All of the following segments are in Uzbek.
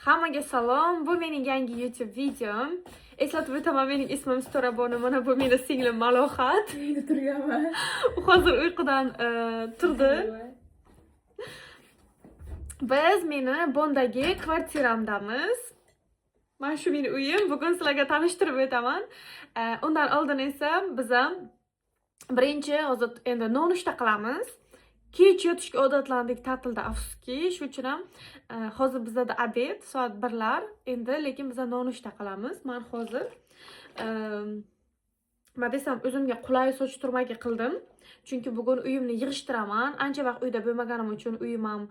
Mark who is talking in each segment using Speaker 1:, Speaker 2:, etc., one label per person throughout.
Speaker 1: Hammaga salom. Bu mening yangi YouTube videom. Eslatib o'taman, mening ismim Sitora. Mana bu meni singlim Malohat.
Speaker 2: Endi turganman.
Speaker 1: U hozir uyqudan turdi. Biz meni Bondagi kvartiramdamiz. Mana shu meni uyim. Bugun sizlarga tanishtirib o'taman. Undan oldin esa biz ham birinchi hozir endi nonushta qilamiz. Kech yotishga odatlandik ta'tilda, afsuski. Shu uchun ham hozir bizada обед, soat 1lar endi, lekin biz nonushta qilamiz. Man hozir nima desam, o'zimga qulay soch turmagi qildim. Chunki bugun uyimni yig'ishtiraman. Ancha vaqt uyda bo'lmaganim uchun uyim ham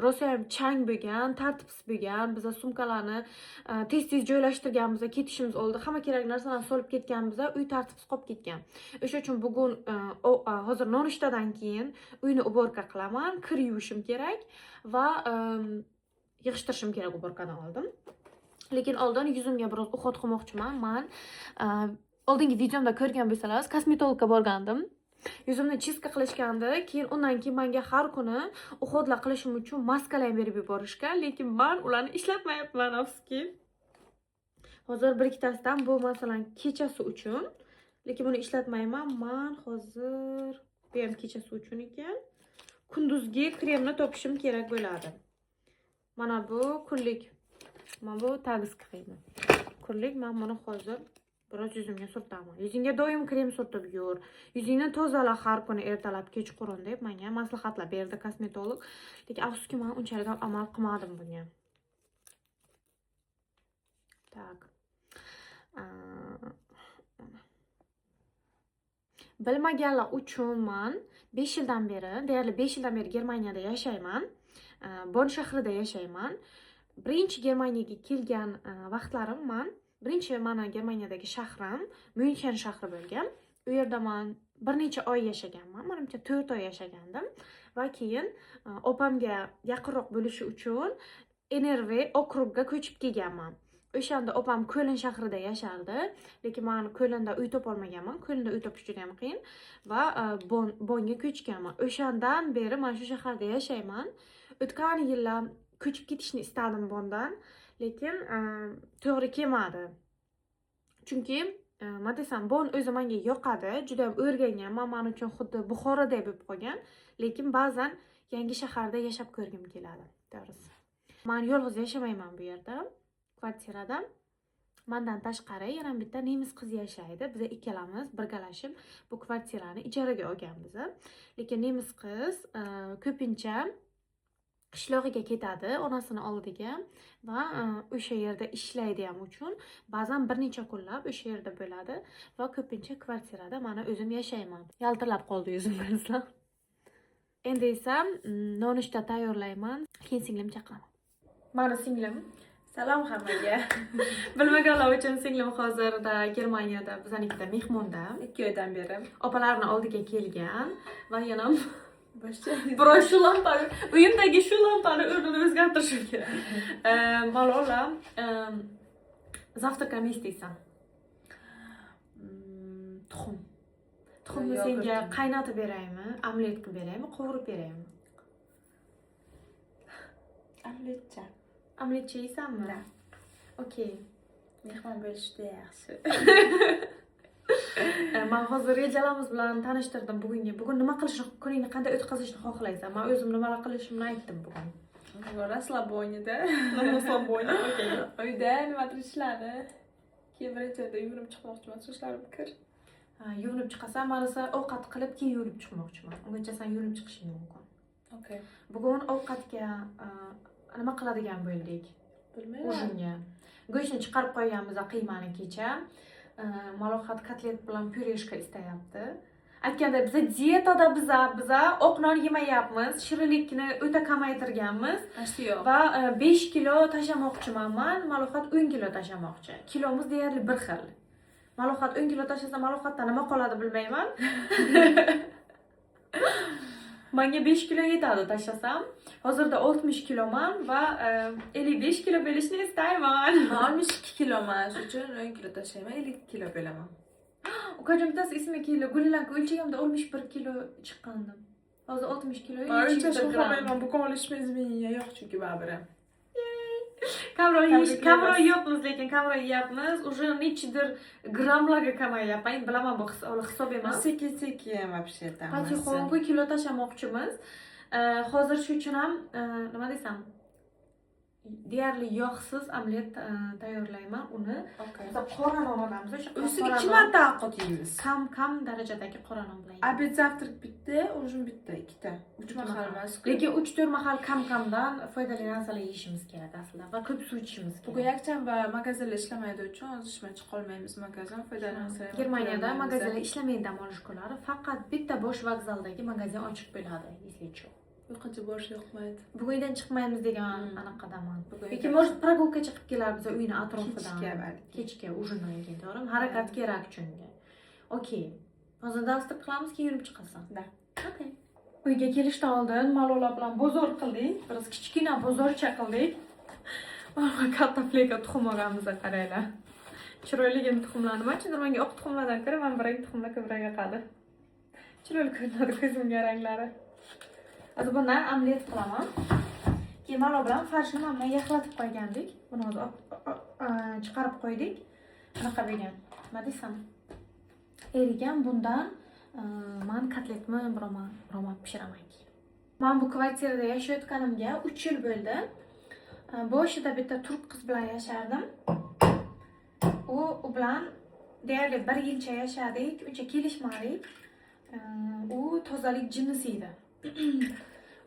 Speaker 1: rosayam chang bo'lgan, tartibsiz bo'lgan. Biza sumkalarni tez-tez joylashtirganmiz, ketishimiz oldi. Hamma kerak narsalarni solib ketganmiz, uy tartibsiz qolib ketgan. O'sha uchun bugun hozir nonushtadan keyin uyni уборка qilaman, kir yuvishim kerak va yig'ishtirishim kerak уборка dan oldin. Lekin oldin yuzimga biroz уход qilmoqchiman. Man oldingi videomda ko'rgan bo'lsangiz, kosmetologga borgandim. Yuzimni чистка qilishgandi. Keyin undan keyin menga har kuni уход lar qilishim uchun maskalar ham berib yuborishgan, lekin man ularni ishlatmayapman, afsuski. Hozir bir ikkitasidan, bu masalan kechasi uchun, lekin buni ishlatmayman. Man hozir, bu ham kechasi uchun ekan. Kunduzgi kremni topishim kerak bo'ladi. Mana bu kunlik. Mana bu Tages kremi. Kunlik, man buni hozir biroz yuzimga surtaman. Yuzingga doim krem surtib yur. Yuzingni tozala har kuni ertalab, kechqurun, deb menga maslahatlar berdi kosmetolog. Lekin afsuski, man unchalik ham amal qilmadim bunga. Так. Mana. Bilmaganlar uchun, man 5 yildan beri, deyarli 5 yildan beri Germaniyada yashayman. Bon shahrida yashayman. Birinchi Germaniyaga kelgan vaqtlarim, man birinchi mani Germaniyadagi shahrim Myunxen shahri bo'lgan. U yerda man bir necha oy yashaganman, manimcha, 4 oy yashagandim va keyin opamga yaqinroq bo'lishi uchun NRV okrugga ko'chib kelganman. O'shanda opam Köln shahrida yashardi, lekin man Kölnda uy topolmaganman. Kölnda uy topish juda ham qiyin va Bonga ko'chganman. O'shandan beri man shu shaharda yashayman. O'tgan yillar ko'chib ketishni istadim Bondan, lekin to'g'ri kelmadi, chunki nima desam, Bon o'zi menga yoqadi, juda ham o'rganganman, man uchun xuddi Buxoroday bo'lib qolgan, lekin ba'zan yangi shaharda yashab ko'rgim keladi, to'g'risi. Man yolg'iz yashamayman bu yerda, kvartirada. Mandan tashqari yana bitta nemis qizi yashaydi. Biz ikkalamiz birgalashib bu kvartirani ijaraga olganmiz, lekin nemis qiz ko'pincha qishlog'iga ketadi, onasini oldiga, va o'sha yerda ishlaydi ham uchun ba'zan bir necha kunlab o'sha yerda bo'ladi va ko'pincha kvartirada mana o'zim yashayman. Yaltirlab qoldi yuzim, bilasizlar. Endi esa nonushta tayyorlayman, keyin singlim chaqiraman. Mani singlim.
Speaker 2: Salom hammaga.
Speaker 1: Bilmaganlar uchun, singlim hozirda Germaniyada bizanikida mehmonda.
Speaker 2: 2 oydan beri.
Speaker 1: Opalarini oldiga kelgan va yana
Speaker 2: Boshqa.
Speaker 1: Biroq shu lampani, uyimdagi shu lampani o'rnini o'zgartirishim kerak. Malola, завтрак nima istaysan? Tuxum. Tuxumni
Speaker 2: Yogurt.
Speaker 1: senga qaynatib beraymi, omlet qilib beraymi, qovurib beraymi?
Speaker 2: Omletcha.
Speaker 1: Omletcha yeysanmi?
Speaker 2: Да.
Speaker 1: Okey.
Speaker 2: Mehmon bo'lish juda yaxshi.
Speaker 1: Man hozir rejalarimiz bilan tanishtirdim bugungi. Bugun nima qilishni, kuningni qanday o'tkazishni xohlaysan? Man o'zim nimalar qilishimni aytdim bugun.
Speaker 2: Расслабоне da.
Speaker 1: Расслабоне, okey.
Speaker 2: Uyda nimadir ishlarni. Keyin birinchi o'rinda yuvinib chiqmoqchiman, sochlarim kir.
Speaker 1: Ha, yuvinib chiqasan, man esa ovqat qilib, keyin yuvinib chiqmoqchiman. Ungacha san yuvinib chiqishing mumkin.
Speaker 2: Okey.
Speaker 1: Bugun ovqatga nima qiladigan bo'ldik?
Speaker 2: Bilmayman.
Speaker 1: Ужин ga. Go'shtni chiqarib qo'yganmiz, qiymani kecha. Malohat kotlet bilan пюрешка istayapti. Aytganda, biza dietada, biza oq non yemayapmiz, shirinlikni o'ta kamaytirganmiz
Speaker 2: Почти yo'q.
Speaker 1: va 5 kilo tashlamoqchiman man, Malohat 10 kilo tashlamoqchi. Kilomiz deyarli bir xil. Malohat 10 kilo tashlasa, Malohatda nima qoladi, bilmayman. Manga 5 kilo yetadi tashlasam. Hozirda 60 kiloman va 55 kilo bo'lishni istayman.
Speaker 2: Man 62 kiloman, shuning uchun 10 kilo tashlayman, 52 kilo bo'laman.
Speaker 1: Ukajon bittasi esimga keldi. Gulilanka o'lchagamda 61 kilo chiqqandim. Hozir 60 kilo
Speaker 2: Man
Speaker 1: 7
Speaker 2: o'lchashni
Speaker 1: gram.
Speaker 2: xohlamayman, bugun olishma изменения yo'q chunki baribir ham.
Speaker 1: Kamroq yeyish,
Speaker 2: Tabriklaymiz.
Speaker 1: Kamroq yeyapmiz, lekin kamroq yeyapmiz. Уже nechidir grammlarga kamayyapman. Endi bilaman, bu hisob emas.
Speaker 3: Sekin sekin вообще там.
Speaker 1: Потихоньку kilo tashlamoqchimiz. Hozir shu uchun ham nima desam, deyarli yog'siz omlet tayyorlayman. Uni
Speaker 2: Okay.
Speaker 1: biz qora non olamiz. O'sha
Speaker 3: O'ziga
Speaker 1: qora
Speaker 3: ikki
Speaker 1: non,
Speaker 3: marta ovqat yeymiz.
Speaker 1: Kam kam darajadagi qora non bilan yeymiz.
Speaker 3: Обед, завтрак bitta, ужин bitta, ikkita. Uch mahal emas.
Speaker 1: Lekin 3-4 mahal kam kamdan foydali narsalar yeyishimiz kerak aslida va ko'p suv ichishimiz kerak.
Speaker 3: Bugun yakshanba, magazinlar ishlamaydi uchun hozir ishdan chiqolmaymiz magazin foydali narsalar.
Speaker 1: Germaniyada magazinlar ishlamaydi dam olish kunlari. Faqat bitta bosh vokzaldagi magazin ochiq bo'ladi, если что.
Speaker 2: Uyquchi borish yoqmaydi.
Speaker 1: Bugun uydan chiqmaymiz degan anaqadaman.
Speaker 3: Bugun
Speaker 1: Yoki, может, прогулка chiqib kelarmiz uyni atrofidan.
Speaker 3: Kechga balki.
Speaker 1: Kechga, ужин dan keyin, to'g'rimi? Harakat kerak chunki. Okey. Hozir dastur qilamiz, keyin yurib chiqasan.
Speaker 3: Да.
Speaker 1: Okey. Uyga kelishdan oldin Malola bilan bozor qildik. Biroz kichkina bozorcha qildik. Mana, kartoflega tuxum olganmiz, qaranglar. Chiroyligini tuxumlarni. Mancha, menga oq tuxumlardan ko'ra mana bu rang tuxumlar ko'proq yoqadi. Chiroyli ko'rinadi ko'zimga ranglari. Hozir bundan omlet qilaman. Keyin Malo bilan farshni mana bundan yaxlatib qo'ygandik. Buni hozir chiqarib qo'ydik. Anaqa bo'lgan. Nima desam? Erigan bundan man kotletmi biroma pishiraman keyin. Man bu kvartirada yashayotganimga 3 yil bo'ldi. Boshida bitta turk qiz bilan yashardim. U bilan deyarli bir yilcha yashadik, uncha kelishmadik. U tozalik jinnisi edi.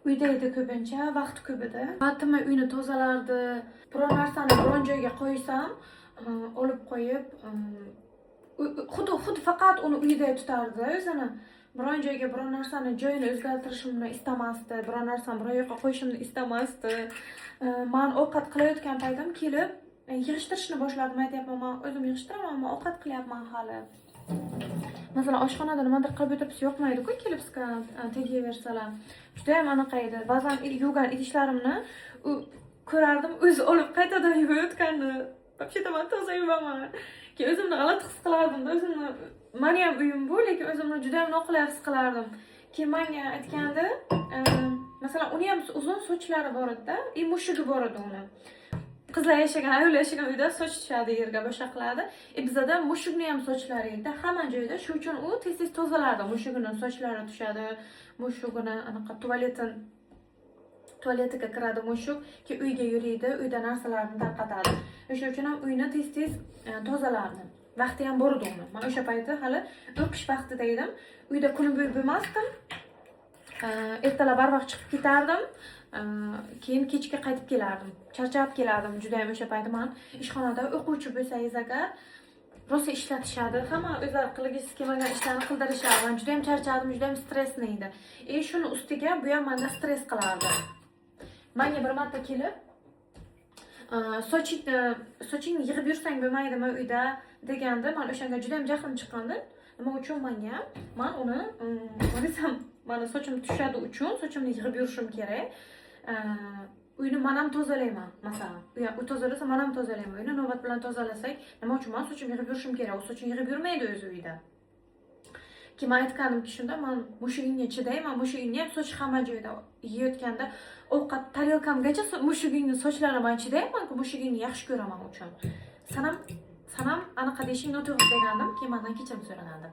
Speaker 1: Uyda edi ko'pincha, vaqti ko'p edi. Fatima uyni tozalardi. Biror narsani biron joyga qo'ysam, olib qo'yib, xuddi faqat uni uyida tutardi o'zini. Biron joyga biron narsani joyini o'zgartirishimni istamasdi, biron narsani biron yoqqa qo'yishimni istamasdi. Man ovqat qilayotgan paytim kelib yig'ishtirishni boshladim. Aytyapman, man o'zim yig'ishtiraman, man ovqat qilyapman hali. Masalan, oshxonada nimadir qilib o'tiribsiz, yoqmaydi-ku kelib sizga tegaversalar. Judayam anaqa edi. Ba'zan yuvgan idishlarimni u ko'rardim, o'zi olib qaytadan yuvayotganini. Вообще-то man toza yuvaman. Keyin o'zimni g'alati his qilardim-da, o'zimni, mani ham uyim bu, lekin o'zimni judayam noqulay his qilardim. Keyin menga aytgandi, masalan, uni ham uzun sochlari bor edi-da, и mushugi bor edi uni. Qizlar yashagan, ayollar yashagan uyda soch tushadi yerga, boshqa qiladi. E bizada mushukni ham sochlari edi hamma joyda. Shu uchun u tez-tez tozalardi. Mushugini sochlari tushadi, mushugini anaqa tualetiga kiradi mushuk, keyin uyga yuriydi, uyda narsalarni tarqatadi. O'sha uchun ham uyni tez-tez tozalardi. Vaqti ham bor edi uni. Man o'sha payti hali o'qish vaqtida edim. Uyda kuni bo'yi bo'lmasdim. Ertalab barvaqt chiqib ketardim. Keyin kechga qaytib kelardim. Charchab kelardim judayam o'sha payti man ishxonada o'quvchi bo'lsangiz agar, rosa ishlatishadi. Hamma o'zlari qilgisi kelmagan ishlarni qildirishadi. Man judayam charchadim, judayam stressni edi. E shuni ustiga bu ham manda stress qilardi. Manga bir marta kelib, sochingni yig'ib yursang bo'lmaydimi uyda degandi. Man o'shanga judayam jahlim chiqqandi. Nima uchun manga? Man uni, nima desam, mani sochim tushadi uchun sochimni yig'ib yurishim kerak. Uyni man ham tozalayman, masalan. U tozalasa, man ham tozalayman. Uyni navbat bilan tozalasak, nima uchun man sochimni yig'ib yurishim kerak? U sochini yig'ib yurmaydi o'zi uyda. Keyin man aytganimki shunda, man mushugingga chidayman, mushugingni ham sochi hamma joyda, yeyotganda ovqat tarelkamgacha mushugingni sochlari, man chidaymanku, mushugingni yaxshi ko'raman uchun. San ham anaqa deyishing noto'g'ri degandim, keyin mandan kechirim so'ragandi.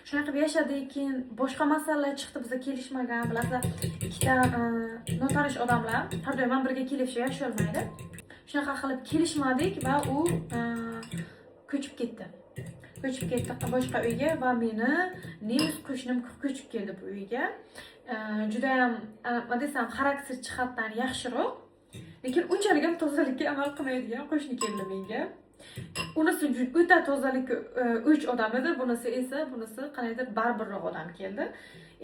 Speaker 1: Shunaqa qilib yashadik, keyin boshqa masalalar chiqdi, biza kelishmagan, bilasizlar, ikkita notanish odamlar har doim ham birga kelishib yasholmaydi. Shunaqa qilib kelishmadik va u ko'chib ketdi. Ko'chib ketdi boshqa uyga va meni nemis qo'shnim ko'chib keldi bu uyga. Judayam, nima desam, xarakter jihatdan yaxshiroq, lekin unchalik ham tozalikka amal qilmaydigan qo'shni keldi menga. Unisi o'ta tozalikka o'ch odam edi, bunisi esa, bunisi qandaydir baribirroq odam keldi.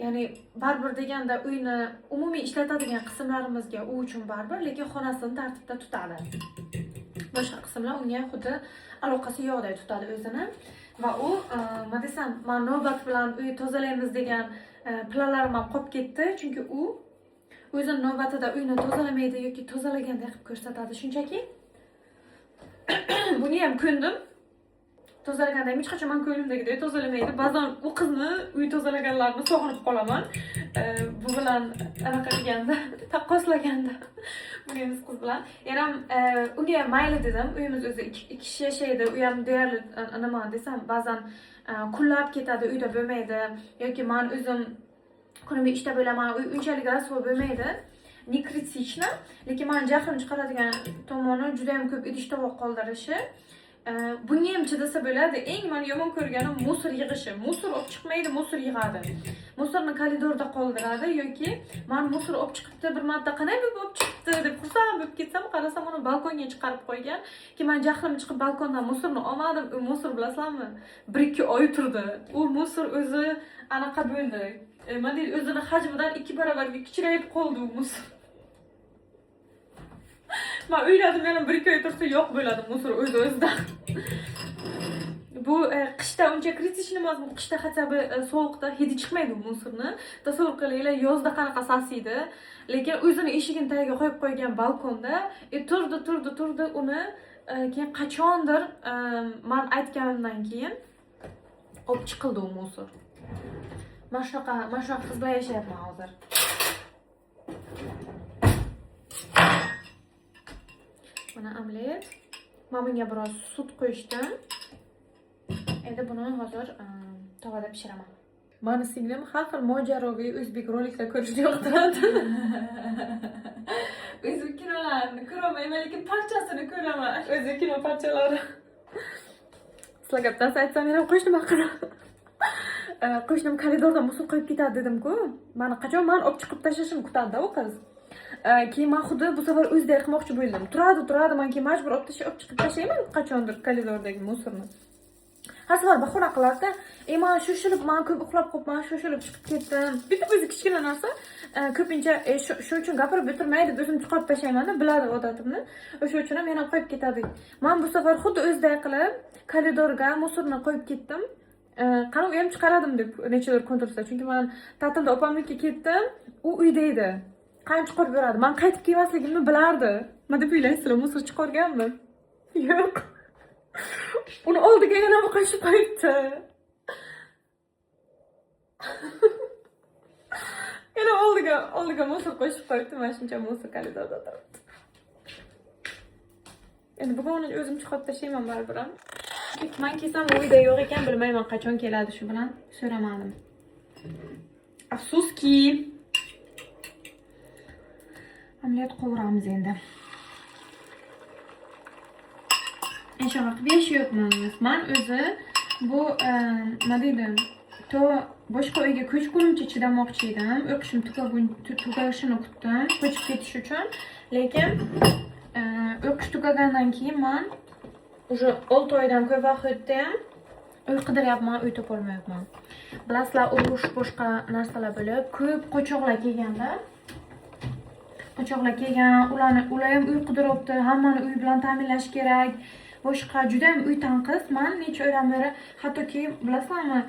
Speaker 1: Ya'ni baribir deganda uyni umumiy ishlatadigan qismlarimizga u uchun baribir, lekin xonasini tartibda tutadi. Boshqa qismlar unga xuddi aloqasi yo'qday tutadi o'zini. Va u, nima desam, man navbat bilan uy tozalaymiz degan planlarim ham qolib ketdi, chunki u o'zini navbatida uyni tozalamaydi yoki tozalagandek qilib ko'rsatadi shunchaki. Buni ham ko'ndim. Tozalaganda ham hech qachon man ko'nglimdagidek tozalamaydi. Ba'zan u qizni uy tozalaganlarini sog'inib qolaman. Bu bilan anaqa qilganda, taqqoslaganda bu qiz bilan. Yana unga ham mayli dedim. Uyimiz o'zi ikki kishi yashaydi. U ham deyarli nima desam, ba'zan kunlab ketadi, uyda bo'lmaydi yoki man o'zim kunimga ishda bo'laman, uy unchalik rasvo bo'lmaydi. Не критично, lekin mani jahlim chiqaradigan tomoni juda ham ko'p idish tovoq qoldirishi. Bunga ham chidasa bo'ladi. Eng mani yomon ko'rganim мусор yig'ishi. Мусор olib chiqmaydi, мусор yig'adi. Мусор ni koridorda qoldiradi yoki man мусор olib chiqibdi bir marta, qanday bo'lib olib chiqibdi deb xursand bo'lib ketsam, qarasam uni balkonga chiqarib qo'ygan. Keyin man jahlim chiqib balkondan мусор ni olmadim. U мусор bilasizlarmi? 1-2 oy turdi. U мусор o'zi anaqa bo'ldi. Nima deydi, o'zini hajmidan 2 barobarga kichrayib qoldi u мусор. Man o'yladim, yana 1-2 oy tursa yo'q bo'ladi мусор o'zi o'zidan. Bu qishda uncha критичный emas, bu qishda хотя бы sovuqda hidi chiqmaydi bu мусор ni. Tasavvur qilinglar, yozda qanaqa sasiydi. Lekin o'zini eshigini tagiga qo'yib qo'ygan balkonda turdi, turdi, turdi uni keyin qachondir man aytganimdan keyin olib chiqildi u мусор. Mana shunaqa qiz bilan yashayapman hozir. Mana omlet. Men bunga biroz sut qo'yishdim. Endi buni hozir tovada pishiraman. Mani singlim har xil mojaroviy o'zbek roliklar ko'rishni yoqtiradi. O'zbek kinolarini ko'ramayman, lekin parchasini ko'raman. O'zbek kino parchalari. Sizlarga bittasi aytsam, yana qo'shnim haqida. Qo'shnim koridorda мусор qo'yib ketadi dedim-ku. Mani qachon man olib chiqib tashlashimni kutadi u qiz. Keyin man xuddi bu safar o'ziday qilmoqchi bo'ldim. Turadi, turadi, man keyin majbur olib chiqib tashlayman qachondir koridordagi мусор ni. Har safar bahona qilardi. Man shoshilib, man ko'p uxlab qolibman, shoshilib chiqib ketdim. Bitta o'zi kichkina narsa. Ko'pincha shu uchun gapirib o'tirmay deb o'zim chiqarib tashlayman-da, biladi odatimni. O'sha uchun ham yana qo'yib ketadi. Man bu safar xuddi o'ziday qilib koridorga мусор ni qo'yib ketdim. Qani u ham chiqaradim deb nechadir kun tursa, chunki man ta'tilda opamnikiga ketdim, u uyda edi. Qani chiqarib beradi. Man qaytib kelmasligimni bilardi. Nima deb o'ylaysizlar, мусор chiqarganmi? Yo'q. Uni oldiga yana qo'shib qo'yibdi. Yana oldiga мусор qo'shib qo'yibdi. Mana shuncha мусор koridorda turibdi. Endi bugun uni o'zim chiqarib tashlayman baribir ham. Man kelsam u uyda yo'q ekan, bilmayman qachon keladi, shu bilan so'ramadim. Afsuski. Omlet qovuramiz endi. Inshaalloh qilib yashayapmiz. Man o'zi bu nima deydi, to boshqa uyga ko'chgunimcha chidamoqchi edim. O'qishim tugashini kutdim ko'chib ketish uchun. Lekin o'qish tugagandan keyin man уже 6 oydan ko'p vaqt o'tdi ham uy qidiryapman, uy topolmayapman. Bilasizlar, urush boshqa narsalar bo'lib, ko'p qochoqlar kelganda, qochoqlar kelgan, ular ham uy qidiryapti, hammani uy bilan ta'minlash kerak. Boshqa juda ham uy tanqis. Man necha oydan beri, hattoki bilasizlarmi,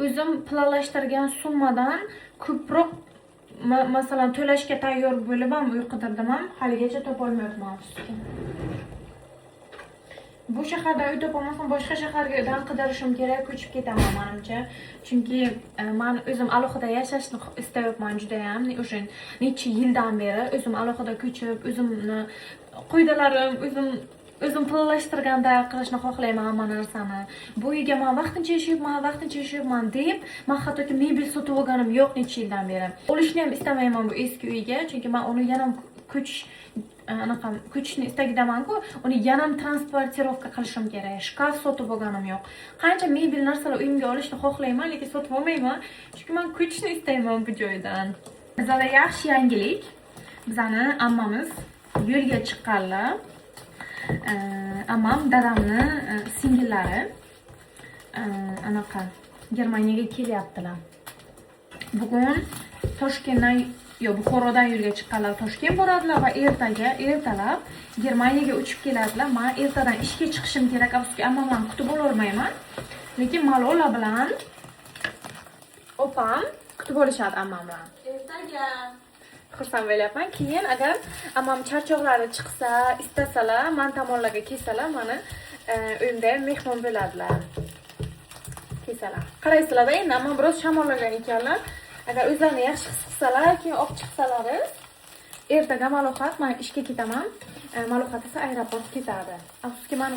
Speaker 1: o'zim planlashtirgan summadan ko'proq masalan to'lashga tayyor bo'lib ham uy qidirdim ham, haligacha topolmayapman afsuski. Bu shahardan uy topolmasam boshqa shahardan qidirishim kerak, ko'chib ketaman menimcha. Chunki man o'zim alohida yashashni istayapman juda ham. O'sha necha yildan beri o'zim alohida ko'chib, o'zimni qoidalarim, o'zim planlashtirganda qilishni xohlayman hamma narsani. Bu uyga man vaqtincha yashayapman, vaqtincha yashayapman deb man hattoki mebel sotib olganim yo'q necha yildan beri. Olishni ham istamayman bu eski uyga, chunki man uni yana ko'chish anaqa ko'chishni istagidaman-ku, uni yana transportirovka qilishim kerak. Shkaf sotib olganim yo'q. Qancha mebel narsalar uyimga olishni xohlayman, lekin sotib olmayman, chunki man ko'chishni istayman bu joydan. Bizada yaxshi yangilik. Bizani ammamiz yo'lga chiqqanlar. Ammam dadamni singillari anaqa Germaniyaga kelyaptilar. Bugun Toshkentdan yo Buxorodan yo'lga chiqqanlar Toshkent boradilar va ertaga ertalab Germaniyaga uchib keladilar. Men ertadan ishga chiqishim kerak, afsuski ammamni kutib ololmayman. Lekin Malola bilan opam kutib olishadi ammam bilan.
Speaker 2: Ertaga
Speaker 1: Xursand bo'lyapman. Keyin agar ammam charchoqlari chiqsa, istasalar, man tomonlarga kelsalar, mani uyimda ham mehmon bo'ladilar. kelsalar. Qaraysizlar, endi man biroz shamollagan ekanlar. Agar o'zlarini yaxshi his qilsalar, keyin olib chiqsalaringiz, ertaga Malohat, men ishga ketaman. Malohat esa aeroport ketadi. Afsuski, men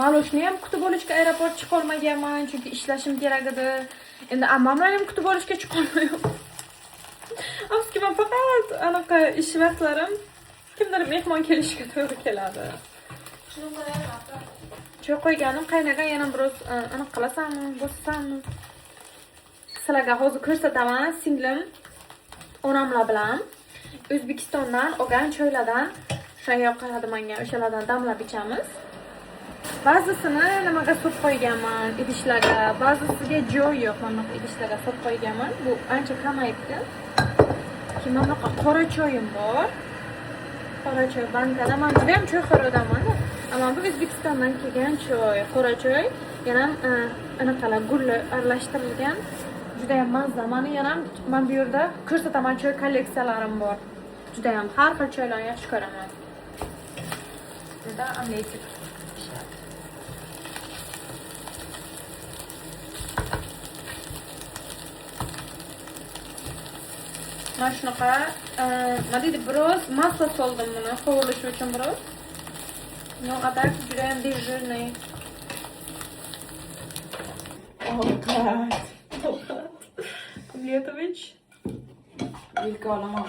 Speaker 1: Maloshni ham kutib olishga aeroport chiqa olmaganman, chunki ishlashim kerak edi. Endi ammamni ham kutib olishga chiqa olmayapman. Afsuski, men faqat anaqa ish vaqtlarim kimdir mehmon kelishiga to'g'ri keladi. Choy qo'yganim qaynagan, yana biroz aniq qilasanmi, bosasanmi? Sizlarga hozir ko'rsataman, singlim onamlar bilan O'zbekistondan olgan choylardan o'sha yoqadi menga, o'shalardan damlab ichamiz. Ba'zisini nimaga solib qo'yganman, idishlarga, ba'zisiga joy yo'q, mana bunaqa idishlarga solib qo'yganman. Bu ancha kamayibdi. Keyin mana bunaqa qora choyim bor. Qora choy bankada. Men juda ham choyxo'r odamman. Ammo bu O'zbekistondan kelgan choy, qora choy, yana anaqalar gulli aralashtirilgan, juda ham mazza. Mani yana men bu yerda ko'rsataman, choy kolleksiyalarim bor. Juda ham har xil choylarni yaxshi ko'raman. Burada omletik pishadi. Mana shunaqa, nima deydi, biroz masla soldim buni, qovurilishi uchun biroz. Ну, а так juda ham bejirniy.
Speaker 3: Ovqat.
Speaker 1: Ovqat. Omletovich.
Speaker 3: Vilka olaman.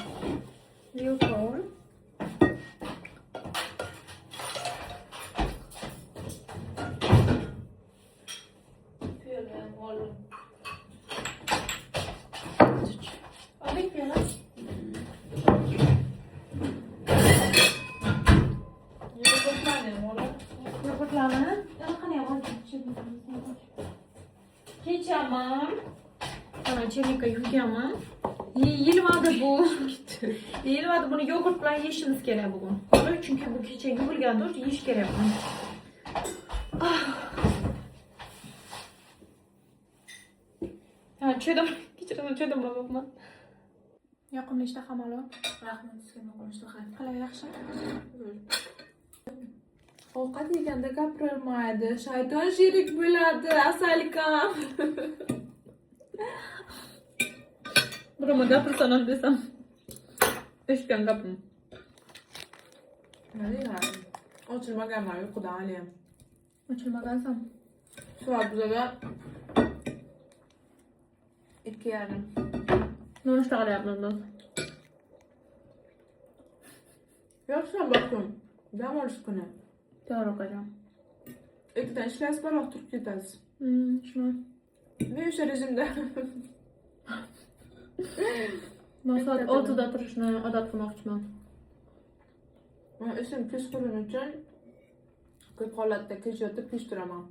Speaker 1: Vilka ol.
Speaker 2: Piyola oldim.
Speaker 1: Olding piyola.
Speaker 2: Yogurtlarni ham oldim.
Speaker 1: Yogurtlarni qanday oldim? Kechaman. Mana черника yuvganman. Yeyilmadi bu. Yeyilmadi, buni yogurt bilan yeyishimiz kerak bugun. Chunki bu kecha yuvilgandir, yeyish kerak buni. Ha, choydan, kechiraman, choydan bilan. Yoqimli ishtaha Malo.
Speaker 3: Rahmat sizga, yoqimli ishtaha.
Speaker 1: Qalay, yaxshi?
Speaker 2: Ovqat yeganda gapirilmaydi. Shayton sherik bo'ladi, asalikam.
Speaker 1: Biroma gapirsam ham desam. Eshitgan gapim.
Speaker 2: Nima deyman? Ochilmaganman uyqudan haliyam.
Speaker 1: Ochilmagansan.
Speaker 2: Soat bizada 2:30.
Speaker 1: Nonushta qilyapmiz biz.
Speaker 2: Yakshanba kun. Dam olish kuni.
Speaker 1: To'g'ri qo'ygan.
Speaker 2: Ertadan ishlaysiz, biroq turib ketasiz.
Speaker 1: Shuni.
Speaker 2: Men o'sha rejimda.
Speaker 1: Men soat 6da turishni odat qilmoqchiman.
Speaker 2: Men ishim kechqurun uchun ko'p holatda kech yotib kech turaman.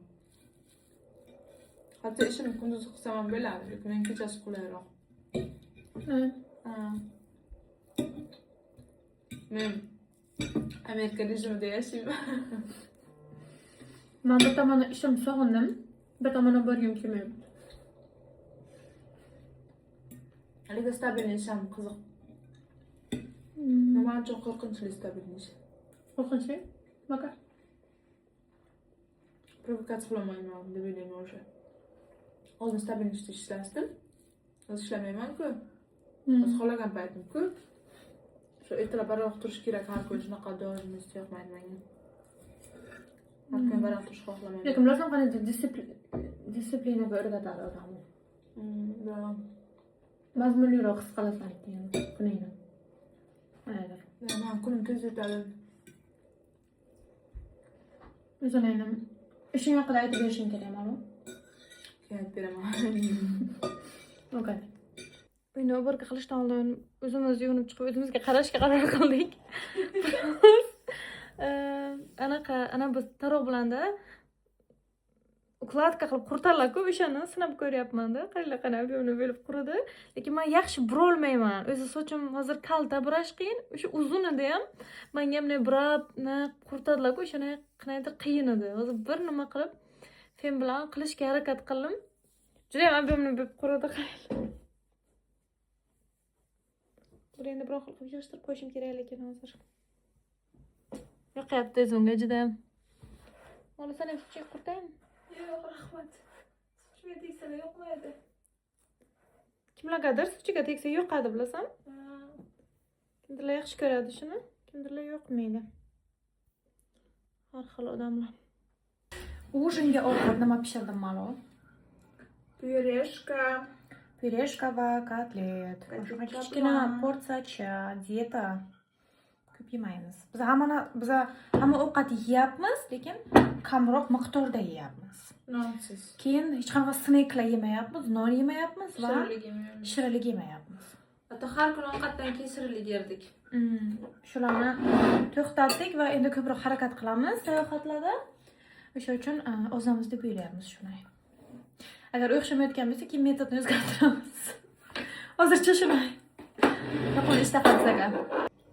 Speaker 2: Hatto ishimni kunduz qilsam ham bo'ladi, lekin men kechasi qulayroq. Men Amerika rejimida yashayman.
Speaker 1: Men bir tomondan ishim sog'indim, bir tomondan borgim kelmayapti.
Speaker 2: Lekin stabilniy ish ham qiziq. Nima uchun qo'rqinchli stabilniy ish?
Speaker 1: Qo'rqinchli? Nimaga?
Speaker 2: Provokatsiya qilolmayman deb o'ylayman o'sha. Oldin stabilniy ishda ishlasdim. Hozir ishlamayman-ku. Hozir xohlagan paytim ko'p. Shu ertalab barvaqt turish kerak har kun, shunaqa doimimiz yoqmaydi menga. Har kun barvaqt turishni xohlamayman.
Speaker 1: Lekin bilasan qanday disiplinaga o'rgatadi odamni. Mazmunliroq his qilasan keyin kuningni. Aynen.
Speaker 2: Man kunim tez o'tadi.
Speaker 1: O'zini endi ishing haqida aytib berishing kerak, ma'lum.
Speaker 2: Keyin aytib beraman.
Speaker 1: Okay. Uyni уборка qilishdan oldin o'zimiz yuvinib chiqib o'zimizga qarashga qaror qildik. Anaqa, ana biz taroq bilanda ukladka qilib quritarlar-ku, o'shani sinab ko'ryapman-da. Qaranglar, qanday buni bo'lib quridi. Lekin men yaxshi burolmayman. O'zi sochim hozir kalta, burash qiyin. O'sha uzun edi ham. Menga bunday burab, quritadilar-ku, o'shani qandaydir qiyin edi. Hozir bir nima qilib fen bilan qilishga harakat qildim. Juda ham ob'emni bo'lib quridi, qaranglar. Buni endi biroq qilib yig'ishtirib qo'yishim kerak, lekin hozir yoqyapti o'zimga juda ham. Olasan ham suv quritaymi?
Speaker 2: Yo'q, rahmat. Suv Sochiga tegsalar yoqmaydi.
Speaker 1: Kimlargadir sochiga tegsa yoqadi, bilasan? Kimdirlar yaxshi ko'radi shuni, kimdirlar yoqmaydi. Har xil odamlar. Ужин ga ovqat nima pishirdim, Malol?
Speaker 2: Пюрешка.
Speaker 1: Пюрешка va kotlet.
Speaker 2: Kotlet.
Speaker 1: Kichkina porsiyacha, dieta. Ko'p yemaymiz. Biz hamma ovqat yeyapmiz, lekin kamroq miqdorda yeyapmiz.
Speaker 2: Nonsiz.
Speaker 1: Keyin hech qanaqa sneklar yemayapmiz, non yemayapmiz va
Speaker 3: Shirinlik yemaymiz.
Speaker 1: Shirinlik yemayapmiz.
Speaker 3: Hatto har kuni ovqatdan keyin shirinlik yerdik.
Speaker 1: Shularni to'xtatdik va endi ko'proq harakat qilamiz sayohatlarda. O'sha uchun ozamiz deb o'ylayapmiz shuni. Agar o'xshamayotgan bo'lsa, keyin metodni o'zgartiramiz. Hozircha shunday. Yoqimli ishtaha bizga.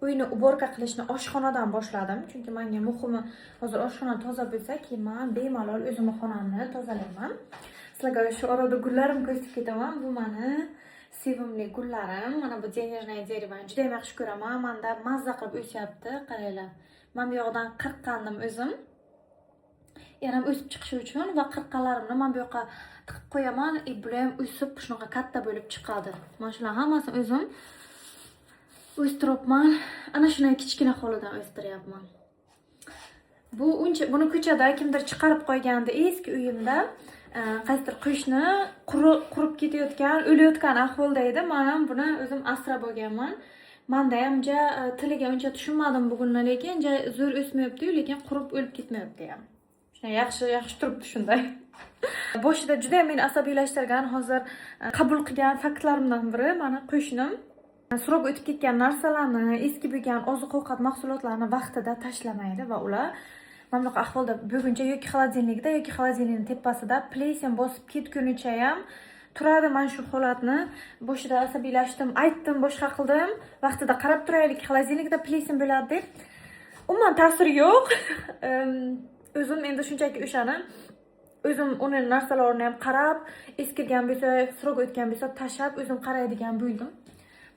Speaker 1: Uyni уборка qilishni oshxonadan boshladim, chunki menga muhimi hozir oshxona toza bo'lsa, keyin men bemalol o'zimni xonamni tozalayman. Sizlarga shu orada gullarim ko'rsatib ketaman. Bu mani sevimli gullarim. Mana bu денежное дерево juda ham yaxshi ko'raman. Menda mazza qilib o'syapti, qaranglar. Men bu yoqdan qirqqandim o'zim. Yana ham o'sib chiqishi uchun va qirqqanlarimni men bu yoqqa tiqib qo'yaman, bular ham o'sib shunaqa katta bo'lib chiqadi. Mana shular hammasini o'zim o'stiryapman. Ana shunday kichkina holidan o'stiryapman. Bu uncha buni ko'chada kimdir chiqarib qo'ygandi eski uyimda. Qaysidir qo'shni qurib ketayotgan, o'layotgan ahvolda edi. Men ham buni o'zim asrab olganman. Menda ham uncha tiliga uncha tushunmadim bugunni, lekin ja zo'r o'smayapti-yu, lekin qurib o'lib ketmayapti ham. Shunday yaxshi, yaxshi turibdi shunday. Boshida juda ham meni asabiylashtirgan, hozir qabul qilgan faktlarimdan biri mani qo'shnim срок o'tib ketgan narsalarni, eski bo'lgan oziq-ovqat mahsulotlarini vaqtida tashlamaydi va ular mana bunaqa ahvolda bo'lguncha yoki холодильник da, yoki холодильник ning tepasida плесень bosib ketgunicha ham turadi. Mana shu holatni boshida asabiylashdim, aytdim, boshqa qildim, vaqtida qarab turaylik, холодильник da плесень bo'ladi deb. Umuman ta'siri yo'q. O'zim endi shunchaki o'shani o'zim uni narsalarini ham qarab, eskirgan bo'lsa, срок o'tgan bo'lsa tashlab o'zim qaraydigan bo'ldim.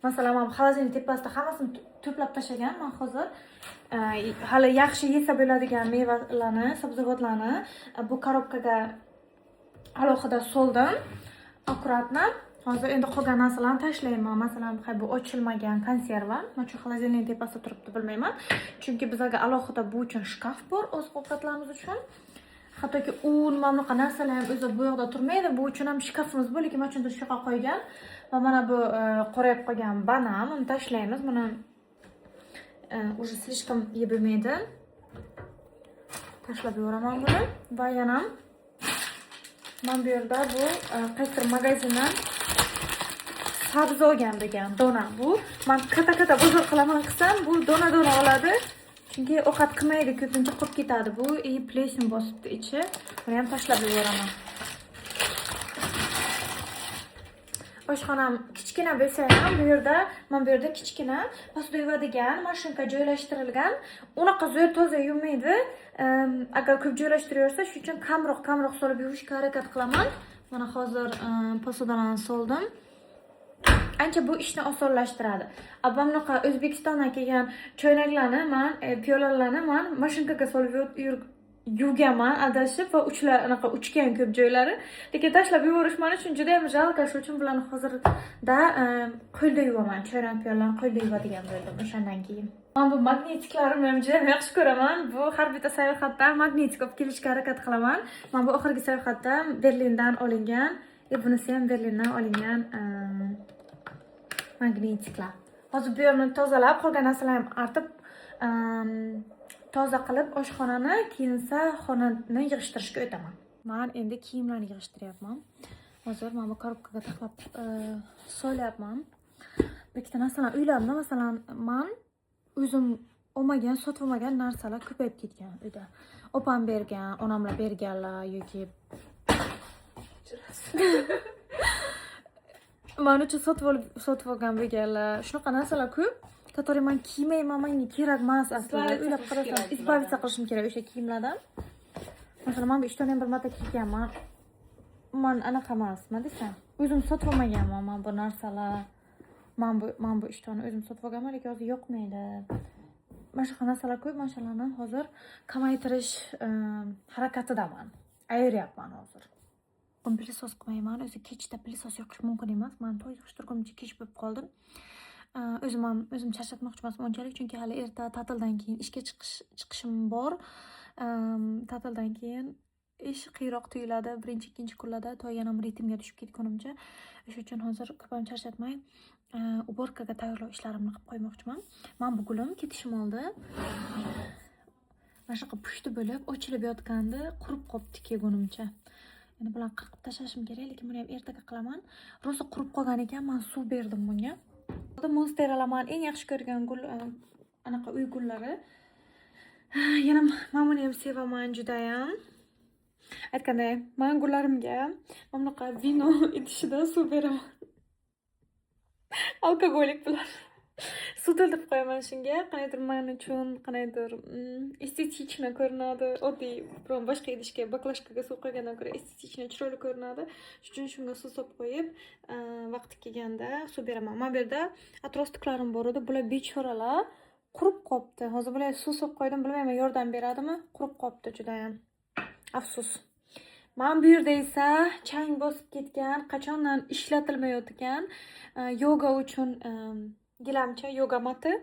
Speaker 1: Masalan, men холодильник tepasida hammasini to'plab tashlaganman hozir. Hali yaxshi yesa bo'ladigan mevalarni, sabzavotlarni bu korobkaga alohida soldim. Аккуратно. Hozir endi qolgan narsalarni tashlayman. Masalan, hay bu ochilmagan konserva. Mana shu холодильник tepasida turibdi, bilmayman. Chunki bizlarga alohida bu uchun shkaf bor oziq-ovqatlarimiz uchun. Hattoki un, mana bunaqa narsalar ham o'zi bu yoqda turmaydi. Bu uchun ham shkafimiz bor, lekin mana shuni shu yoqqa qo'ygan. Va mana bu qorayib qolgan banan, uni tashlaymiz. Buni уже слишком yeb bo'lmaydi. Tashlab yuboraman buni. Va yana mana bu yerda bu qaysidir magazindan sabzi olgan degan dona bu. Men katta-katta bozor qilaman qilsam, bu dona-dona oladi. Chunki ovqat qilmaydi, ko'pincha qolib ketadi bu. И плесень bosibdi ichi. Buni ham tashlab yuboraman. Oshxonam kichkina bo'lsa ham bu yerda, mana bu yerda kichkina pastda yuvadigan mashinka joylashtirilgan. Unaqa zo'r toza yuvmaydi. Agar ko'p joylashtiraversa, shuning uchun kamroq solib yuvishga harakat qilaman. Mana hozir посуда larni soldim. Ancha bu ishni osonlashtiradi. Abam bunaqa O'zbekistondan kelgan choynaklarni man, piyolalarni man mashinkaga solib yuvganman adashib va uchlar anaqa uchgan ko'p joylari. Lekin tashlab yuborish men uchun juda ham жалко. Shuning uchun bularni hozirda qo'lda yuvaman. Choynak piyolalarni qo'lda yuvadigan bo'ldim o'shandan keyin. Men bu magnitiklarimni ham juda ham yaxshi ko'raman. Bu har bitta sayohatda magnetik olib kelishga harakat qilaman. Men bu oxirgi sayohatda Berlindan olingan, bunisi ham Berlindan olingan magnetiklar. Hozir bu yerni tozalab, qolgan narsalarni ham artib, toza qilib oshxonani, keyinsa xonani yig'ishtirishga o'taman. Men endi kiyimlarni yig'ishtiryapman. Hozir mana bu korobkaga taxlab solyapman. Bir ikkita narsalarni uylarimda, masalan, men o'zim olmagan, sotib olmagan narsalar ko'payib ketgan uyda. Opam bergan, onamlar berganlar yoki men uchun sotib olgan bo'lganlar. Shunaqa narsalar ko'p, которые men kiymayman, menga kerak emas aslida. O'ylab qarasam, избавиться qilishim kerak o'sha kiyimlardan. Masalan, men bu ishtonni ham bir marta kiyganman. Men anaqa emas, nima desam, o'zim sotib olmaganman men bu narsalar. Men bu ishtonni o'zim sotib olganman, lekin hozir yoqmaydi. Mana shunaqa narsalar ko'p, mana shularni hozir kamaytirish harakatidaman. Ayiryapman hozir. Bugun пылесос qilmayman. O'zi kechda пылесос yoqish mumkin emas. Men toy yig'ishtirgunimcha kech bo'lib qoldim. O'zim ham o'zim charchatmoqchi emasman unchalik, chunki hali erta ta'tildan keyin ishga chiqishim bor. Ta'tildan keyin ish qiyroq tuyuladi. Birinchi, ikkinchi kunlarda toy yana ritmga tushib ketgunimcha. O'sha uchun hozir ko'p ham charchatmay, uborkaga tayyorlov ishlarimni qilib qo'ymoqchiman. Men bu gulim ketishim oldi. Mana shunaqa pushti bo'lib ochilib yotgandi, qurib qolibdi kelgunimcha. Endi bularni qirqib tashlashim kerak, lekin buni ham ertaga qilaman. Rosa qurib qolgan ekan, men suv berdim bunga. Monsteralar men eng yaxshi ko'rgan gul, anaqa uy gullari. Yana men buni ham sevaman judayam. Aytganday, men gullarimga mana bunaqa vino idishida suv beraman. Alkogolik bular. Suv to'ldirib qo'yaman shunga. Qandaydir men uchun qandaydir estetikni ko'rinadi. Oddiy biron boshqa idishga, baklashkaga suv qo'ygandan ko'ra estetikni chiroyli ko'rinadi. Shuning uchun shunga suv solib qo'yib, vaqti kelganda suv beraman. Mana bu yerda atrofliklarim bor edi. Bular bechoralar qurib qolibdi. Hozir bularga suv solib qo'ydim, bilmayman yordam beradimi? Qurib qolibdi judayam. Afsus. Mana bu yerda esa chang bosib ketgan, qachondan ishlatilmayotgan yoga uchun gilamcha, yoga mati.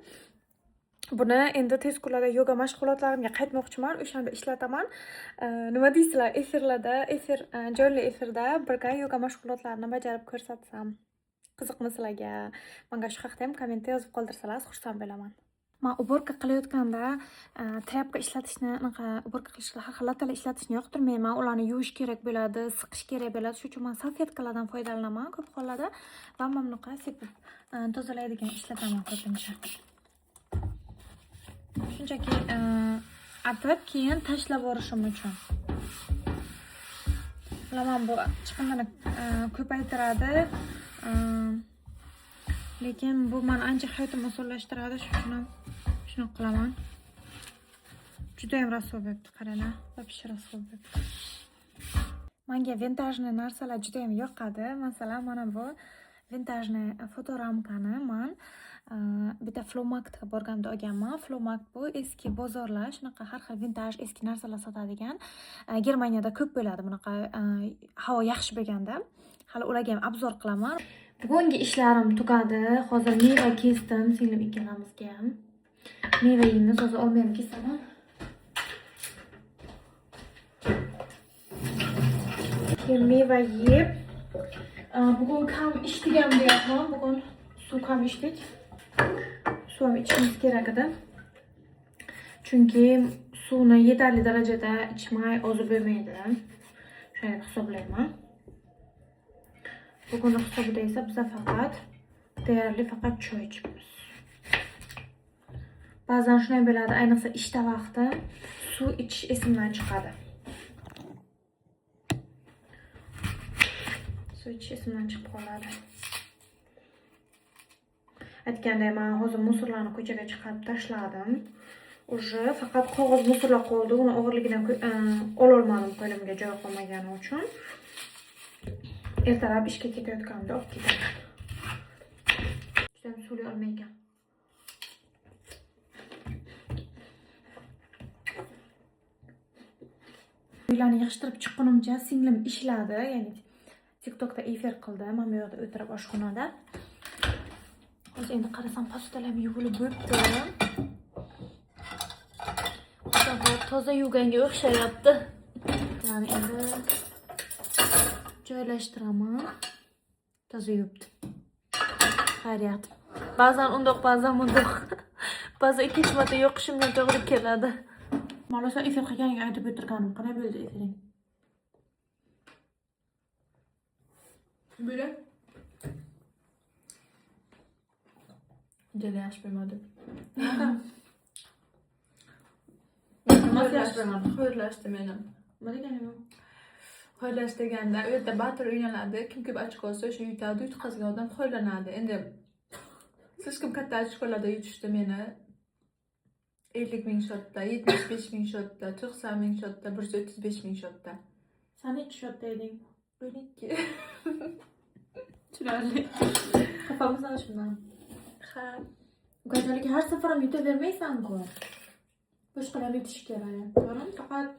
Speaker 1: Buni endi tez kunlarda yoga mashg'ulotlarimga qaytmoqchiman, o'shanda ishlataman. Nima deysizlar, efirlarda, jonli efirda birga yoga mashg'ulotlarini bajarib ko'rsatsam. Qiziqmi sizlarga? Menga shu haqda ham kommentda yozib qoldirsangiz xursand bo'laman. Men uborka qilayotganda trяпка ishlatishni, anaqa uborka qilishda har xil latalar ishlatishni yoqtirmayman. Ularni yuvish kerak bo'ladi, siqish kerak bo'ladi. Shuning uchun men salfetkalardan foydalanaman ko'p hollarda va mana bunaqa sepib tozalaydigan ishlataman ko'pincha. Shunchaki artib keyin tashlab yuborishim uchun. Bilaman bu chiqindini ko'paytiradi. Lekin bu meni ancha hayotimni osonlashtiradi, shuning uchun ham shuni qilaman. Juda ham rasvo bo'libdi, qaranglar, вообще rasvo bo'libdi. Menga vintajli narsalar juda ham yoqadi. Masalan, mana bu vintajli fotoramkani men bitta Flohmarktga borganimda olganman. Flohmarkt bu eski bozorlar, shunaqa har xil vintaj eski narsalar sotadigan. Germaniyada ko'p bo'ladi bunaqa, havo yaxshi bo'lganda. Hali ularga ham obzor qilaman. Bugungi ishlarim tugadi. Hozir meva kesdim singlim ikkalamizga ham. Meva yeymiz, hozir olma ham kesaman. Keyin meva yeb, bugun kam ichdik ham deyapman. Bugun suv kam ichdik. Suv ham ichishimiz kerak edi. Chunki suvni yetarli darajada ichmay ozib bo'lmaydi. Shunday deb hisoblayman. Bugun hisobida esa biza faqat deyarli faqat choy ichamiz. Ba'zan shunday bo'ladi, ayniqsa ishda vaqti suv ichish esimdan chiqadi. Suv ichish esimdan chiqib qoladi. Aytganday, men hozir musorlarni ko'chaga chiqarib tashladim. Уже faqat qog'oz musorlar qoldi. Uni og'irligidan ololmadim, qo'limga joy qolmagani uchun. Ertalab ishga ketayotganimda olib ketaman. Judayam suvli olma ekan. Uylarni yig'ishtirib chiqqunimcha singlim ishladi, ya'ni TikTokda efir qildi. Men bu yerda o'tirib oshxonada. Hozir endi qarasam posudalar yuvilib bo'libdi. Toza yuvganga o'xshayapti. Ya'ni endi joylashtiraman. Toza yuvibdi. Xayriyat. Ba'zan undoq, ba'zan bundoq. Ba'zan ikkinchi marta yoqishimga to'g'ri keladi. Malosa efir qilganing aytib o'tirganim, qanday bo'ldi efiring?
Speaker 2: Böyle. Juda yaxshi bo'lmadi.
Speaker 1: Nimasi yaxshi bo'lmadi?
Speaker 2: Xo'rlashdi meni.
Speaker 1: Nima degani bu?
Speaker 2: Xo'rlash deganda u yerda battle o'ynaladi. Kim ko'p ochko olsa o'sha yutadi, yutqazgan odam xo'rlanadi. Endi слишком katta ochkolarda yutishdi meni. 50 ming shotda, 75 ming shotda, 90 ming shotda, 135 ming shotda.
Speaker 1: Sen necha shotda eding?
Speaker 2: 12. Tushunarli.
Speaker 1: Xafamisan shundan?
Speaker 2: Ha.
Speaker 1: Ukajoniki har safar ham yutavermaysan-ku. Boshqalar ham yutishi kerak. To'g'rimi? Faqat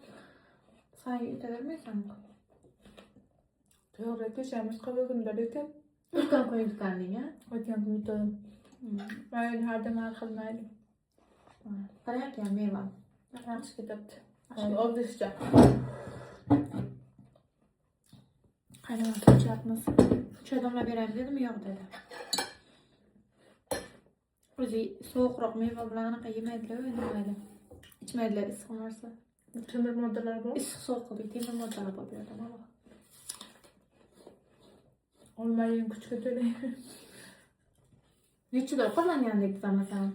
Speaker 1: sen yutavermaysan-ku.
Speaker 2: To'g'ri, kechamiz qiluvdim-da, lekin
Speaker 4: O'tgan kun yutganding, a?
Speaker 2: O'tgan kun yutdim. Mayli, har dam har xil, mayli.
Speaker 4: Qarang ekan meva.
Speaker 2: Yaxshi ketyapti. Obdishcha.
Speaker 4: Qaynama ichyapmiz. Choy damlab beraymi dedim, yo'q dedi. O'zi sovuqroq meva bilan anaqa yemaydilar, mayli. Ichmaydilar issiq narsa.
Speaker 2: Temir moddalar bor.
Speaker 4: Issiq sovuq qildik, temir moddalar bor bu yerda mana.
Speaker 2: Olma yeng, kuchga to'lang.
Speaker 4: Nechida ovqatlangandik biz masalan?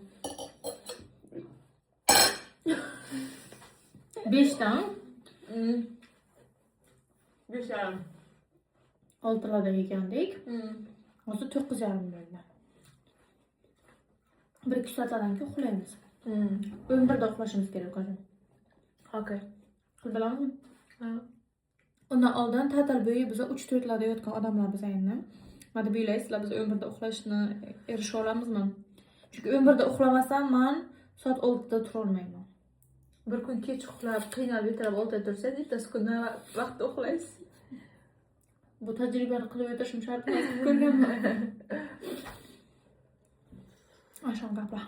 Speaker 4: 5dan
Speaker 2: 5:30.
Speaker 4: 6larda yegandik. Hozir 9:30 bo'ldi. 1-2 soatlardan keyin uxlaymiz. 11da uxlashimiz kerak hozir.
Speaker 2: Okey.
Speaker 4: Qilib bilamizmi?
Speaker 2: Ha.
Speaker 4: Undan oldin ta'til bo'yi biz 3-4larda yotgan odamlar biz endi. Nima deb o'ylaysizlar, biz 11da uxlashni erisha olamizmi? Chunki 11da uxlamasam man soat 6da tura olmayman.
Speaker 2: Bir kun kech uxlab, qiynalib ertalab 6da tursangiz, ertasi kuni vaqtda uxlaysiz.
Speaker 4: Bu tajribani qilib o'tishim shart emas, ko'rganman. Ashon gaplar.